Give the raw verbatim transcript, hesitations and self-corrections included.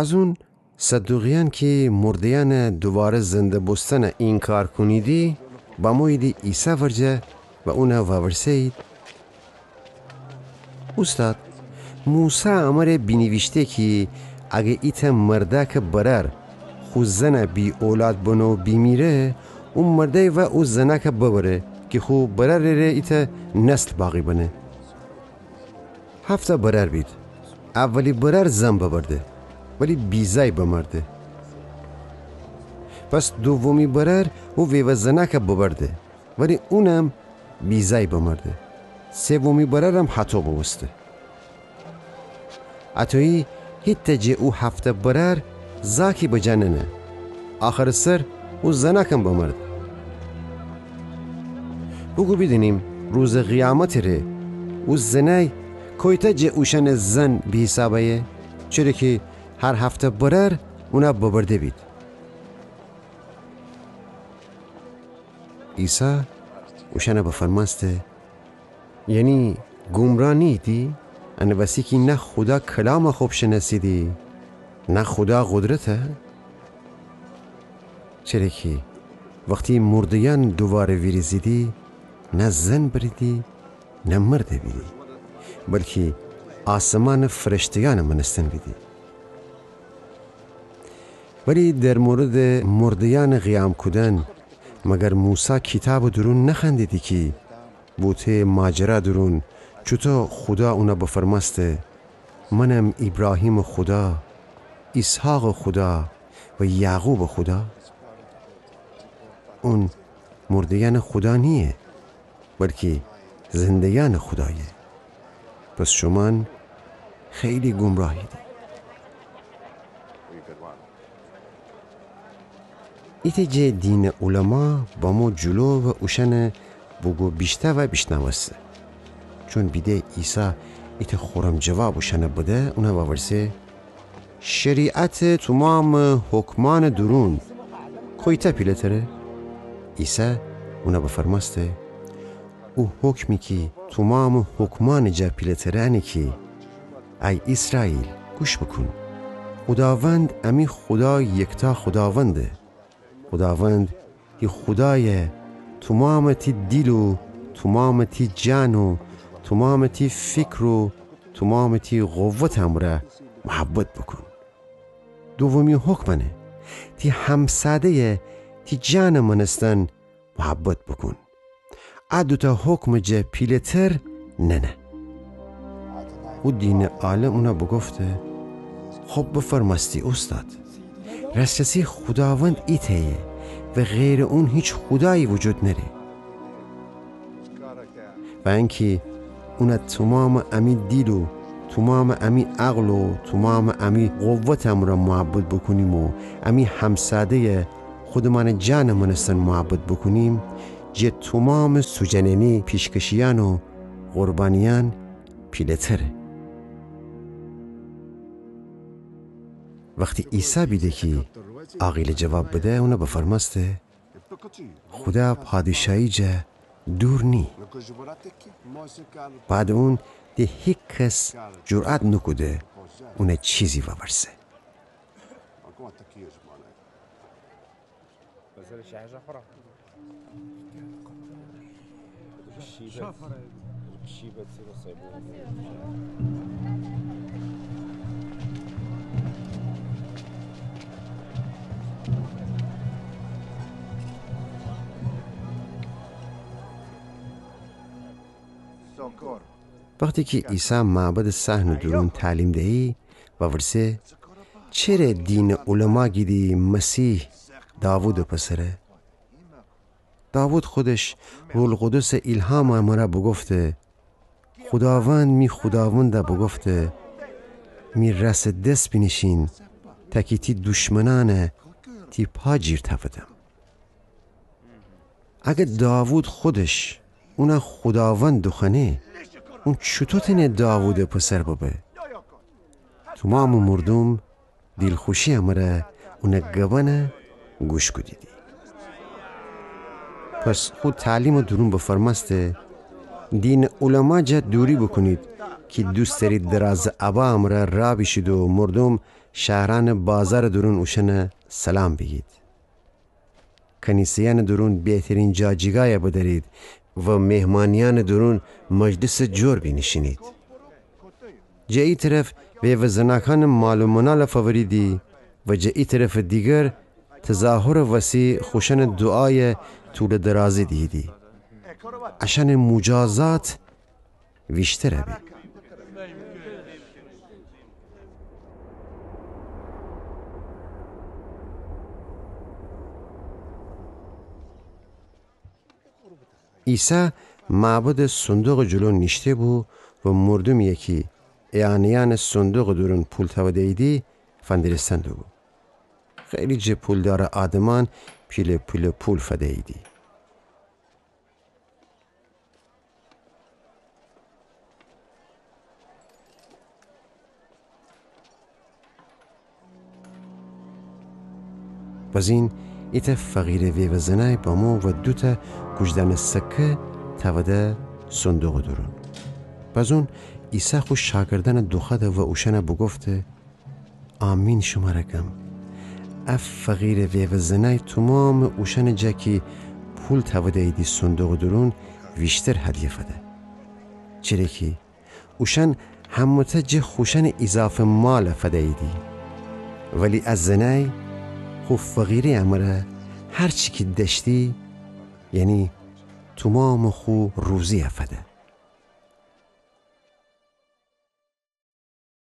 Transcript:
از اون صدوقیأن کی مرده‌یأنٚ دوواره زنده بوستنٚ اینکار کونیدی، بموییدی عیسی ورجه و اونَ وورسه‌یید: اوستاد، موسی امره بینیویشته کی اگه ایتأ مردأکٚ برأر خو زنَ بی اولاد بنه و بیمیره، او مردأی وا او زنأکَ ببره کی خو برأرٚ ره ایتأ نسل باقی بنه. هفتأ برأر بید. اولی برأر زن ببرده، ولی بی‌زأی بمرده. پس دومی برأر او ویوه زنأکَ ببرده، ولی اونم بی‌زأی بمرده. سومی برأرم هطو بوبوسته. اطویی هیتأ جٚه او هفتأ برأر زأکی بجا ننه. آخرٚ سر او زنأکم بمرده. بوگو بیدینیم روزٚ قیامتٚ ره او زنأی کویتأ جٚه اوشأنٚ زن بی‌حیساب أیه؟ چره کی هر هفتأ برأر اونَ ببرده بید. عیسی اوشأنَ بفرمأسته: یعنی گومرا نیییدی؟ انه وستی کی نه خودا کلامَ خب شنأسیدی، نه خودا قدرتَ؟ چره کی وختی مرده‌یأن دوواره ویریزیدی، نه زن بریدی، نه مرد بیدی، بلکی آسمانٚ فرشته‌یأنٚ مأنستن بیدی. ولی در موردٚ مرده‌یأنٚ قیام کودن، مگر موسی کیتابٚ دورون نخوأندیدی کی بوته ماجرا دورون چوطو خودا اونَ بفرمأسته: منم ایبراهیمٚ خودا، ایسحاقٚ خودا و یعقوبٚ خودا؟ اون مرده‌یأنٚ خودا نییه، بلکی زنده‌یأنٚ خودایه. پس شومأن خیلی گومراهیدی. ایتأ جٚه دینٚ علما بمو جلو و اوشأنٚ بوگو بیشتأوَ بیشنوسته. چون بیده عیسی ایتأ خورم جواب اوشأنَ بده، اونَ وورسه: شریعتٚ تومامٚ حکمأنٚ دورون کویتأ پیله‌تره؟ عیسی اونَ بفرمأسته: او حکمی کی تومامٚ حکمأنٚ جا پیله‌تره انه کی ای ایسرائیل، گوش بوکون. خوداوند امی خودا یکتا خوداونده. خوداوند تی خودایَ تومامٚ تی دیل و تومامٚ تی جان و تومامٚ تی فکر و تومامٚ تی قوتٚ امرأ محبت بوکون. دومی حکم انه: تی همساده‌یَ تی جانٚ مأنستن محبت بوکون. ا دوتأ حکمٚ جا پیله‌تر ننه. او دینٚ عالم اونَ بوگفته: خب بفرمأستی اوستاد. رأس‌رأسی خوداوند ایتأیه و غیرٚ اون هیچ خودایی وجود نره. و انکی اونَ تومامٚ امی دیل و تومامٚ امی عقل و تومامٚ امی قوتٚ امرأ محبت بوکونیم و امی همساده‌یَ خودٚ مأنٚ جانٚ مأنستن محبت بوکونیم، جٚه تومامٚ سوجنه‌نی پیشکشیأن و قربانیأن پیله‌تره. وختی عیسی بیده کی عاقیله جواب بده، اونَ بفرمأسته: خودا پادیشاهی جا دور نییه. بعدٚ اون ده هیکس جرأت نوکوده اونَ چیزی وورسه. وختی کی عیسی معبدٚ صحنٚ دورون تعلیم دیی، وورسه: چره دینٚ علما گیدی مسیح داوودٚ پسره؟ داوود خودش روح‌القدسٚ ایلهامٚ امرأ بوگفته: خوداوند می خوداوندَ بوگفته: می رأسٚ دس بینیشین، تا کی تی دوشمنأنَ تی پا جیر تأودم. اگر داوود خودش اونَ خوداوند دوخوأنه، اون چوطو تأنه داوودٚ پسر ببه؟ تومامٚ مردوم دیلخوشی امرأ اونٚ گبأنَ گوش کودیدی. پس خو تعلیمٚ دورون بفرمأسته: دینٚ علما جا دوری بوکونید، کی دوست دأرید درازٚ عبا امرأ راه بیشید و مردوم شهرأنٚ بازارٚ دورون اوشأنَ سلام بیگید. کنیسه‌یأنٚ دورون بهترین جا جیگایَ بدأرید و مهمانیأنٚ دورون مجلسٚ جور بینیشینید. جٚه ای طرف ویوه زناکأنٚ مال و منالَ فوریدی و جٚه ای طرفٚ دیگر تظاهرٚ وسی خوشأنٚ دوعایَ طولٚ درازی دیهیدی. اشأنٚ موجازات ویشترَ بی. عیسی معبدٚ صندوقٚ جلو نیشته‌بو و مردومیَ کی اعانه‌یأنٚ صندوقٚ دورون پول تأوده‌ییدی فندیرستن دوبو. خیلی جٚه پولدارٚ آدمأن پیله پیله پول فدییدی. بازین ایتأ فقیرٚ ویوه زنأی بمو و دوتأ کوجدأنه سکه تأوده صندوقٚ دورون. بازون عیسی خو شاگردأنَ دوخوأده و اوشأنَ بوگفته: آمین شمرَ گم، ا فقیرٚ ویوه زنأی تومامٚ اوشأنٚ جا کی پول تأوده‌ییدی صندوقٚ دورون ویشتر هدیه فده. چره کی اوشأن همه‌تأ جٚه خوشأنٚ ایضافه مالَ فدییدی. ولی ا زنأی خو فقیری‌یٚ امرأ هر چی کی دأشتی، یعنی تومامٚ خو روزی‌یَ فده.